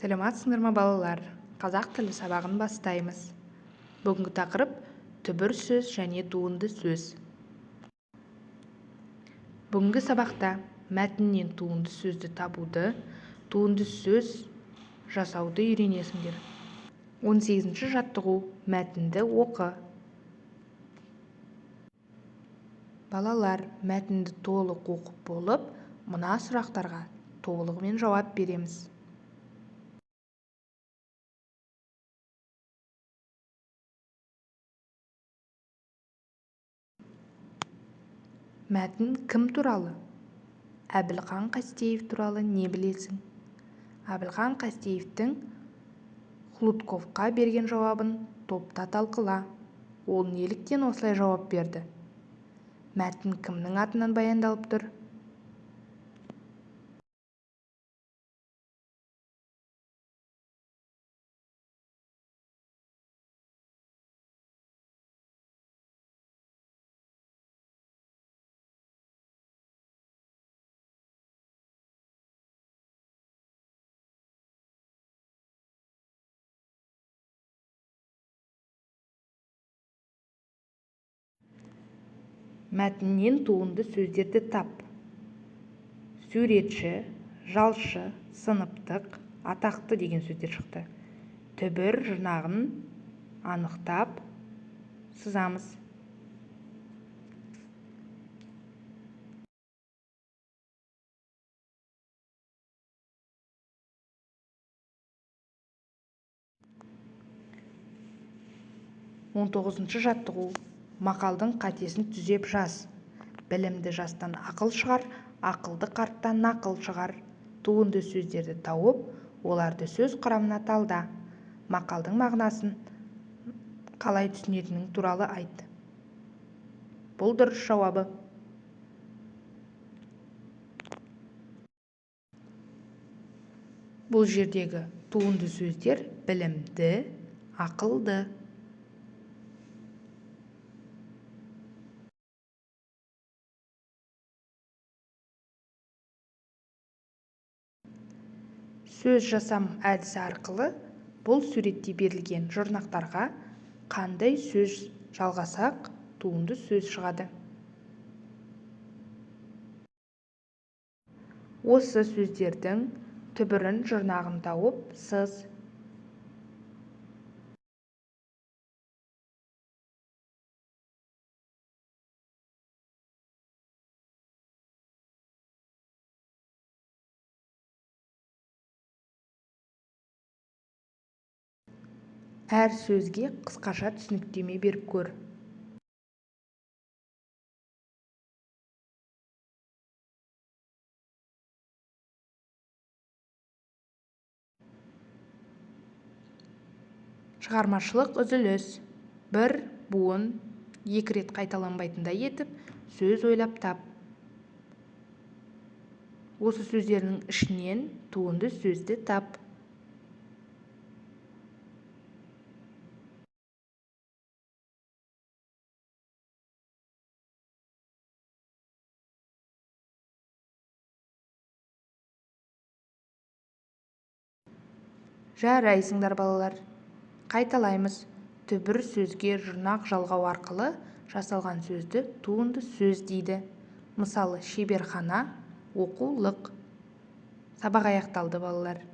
Саламатсыңдар ма, балалар? Қазақ тілі сабағын бастаймыз. Бүгінгі тақырып түбір сөз және туынды сөз. Бүгінгі сабақта мәтіннен туынды сөзді табуды, туынды сөз жасауды үйренесіңдер. 18-ші жаттығу. Мәтінді оқы. Балалар, мәтінді толық оқып болып, мына сұрақтарға толығымен жауап береміз. Мәтін кім туралы? Әбілхан Қастеев туралы не білесің? Әбілхан Қастеевтің Хлудковқа берген жауабын топта талқыла. Ол неліктен осылай жауап берді? Мәтін кімнің атынан баяндалып тұр? Мәтіннен туынды сөздерді тап. Суретші, жалшы, сыныптық, атақты деген сөздер шықты. Түбір жұрнағын анықтап сызамыз. Он тоғызыншы жаттығу. Мақалдың қатесін түзеп жаз. Білімді жастан ақыл шығар, ақылды қарттан нақыл шығар. Туынды сөздерді тауып, оларды сөз құрамына талда. Мақалдың мағынасын қалай түсінетінің туралы айт. Бұл дұрыс жауабы. Бұл жердегі туынды сөздер білімді, ақылды. Сөз жасам әдісі арқылы бұл суретте берілген жұрнақтарға қандай сөз жалғасақ, туынды сөз шығады. Осы сөздердің түбірін жұрнағын тауып сыз. Әр сөзге қысқаша түсініктеме беріп көр. Шығармашылық үзіліс. Бір буын екі рет қайталанбайтындай етіп сөз ойлап тап. Осы сөздердің ішінен туынды сөзді тап. Жарайсыңдар, балалар. Қайталаймыз. Түбір сөзге жұрнақ жалғау арқылы жасалған сөзді туынды сөз дейді. Мысалы, шеберхана, оқулық. Сабақ аяқталды, балалар.